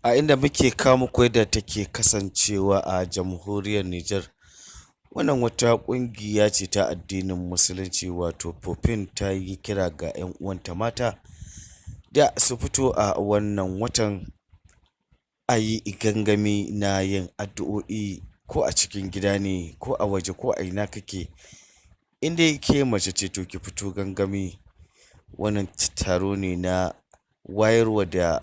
A inda muke kawo muku yadda take kasancewa a jamhuriyar Nijar. Wannan wata ƙungiya ce ta addinin Musulunci, wato FOPIN, ta yi kira ga 'yan uwanta mata da su fito a wannan watan a yi gangami na yin addu'o'i, ko a cikin gida ne ko a waje ko a ina kake. In dai ke mace ce, to ki fito gangami. Wannan taro ne na wayarwa da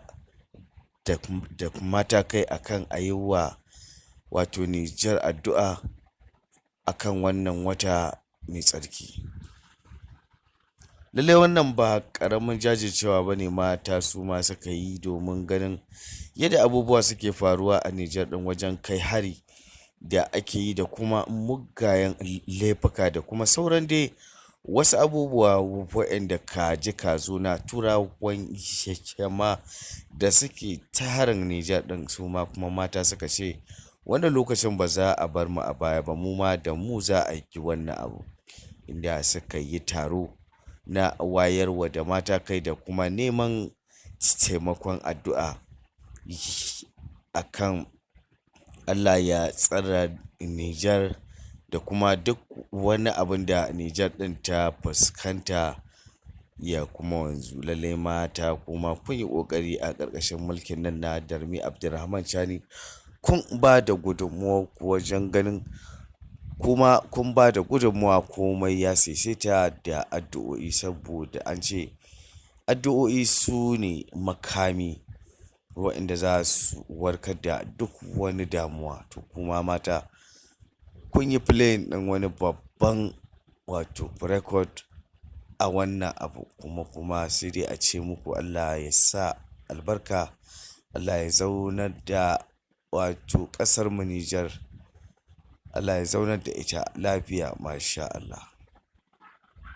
mata kai akan a yi wa wato Nijar addu'a akan wannan wata mai tsarki. Lallai wannan ba ƙaramin jajircewa ba ne mata su ma suka yi domin ganin yadda abubuwa suke faruwa a Nijar ɗin wajen kai hari da ake yi da kuma mugayen laifuka da kuma sauran dai wasu abubuwa waɗanda ka ji ka zo na Turawan yamma da suke ta harin Nijar ɗin. Su ma kuma mata suka ce wannan lokacin ba za a bar mu a baya ba, mu ma da mu za a yi wannan abu, inda suka yi taro na wayarwa da mata kai da kuma neman taimakon addu'a akan Allah ya tsare Nijar da kuma duk wani abin da Nijar ɗin ta fuskanta ya kuma wanzu. Lallai mata kuma kun yi ƙoƙari a ƙarƙashin mulkin nan na Darmi Abdulrahman Chani, kun ba da gudunmuwa wajen ganin kuma kun ba da gudunmuwa komai ya saisaita da addu'o'i, saboda an ce addu'o'i su ne makami waɗanda za su warkar da duk wani damuwa. To kuma mata kun yi playing ɗin wani babban wato record a wannan abu, kuma sai dai a ce muku Allah ya sa albarka, Allah ya zaunar da wato ƙasar mu Nijar, Allah ya zaunar da ita lafiya, masha Allah.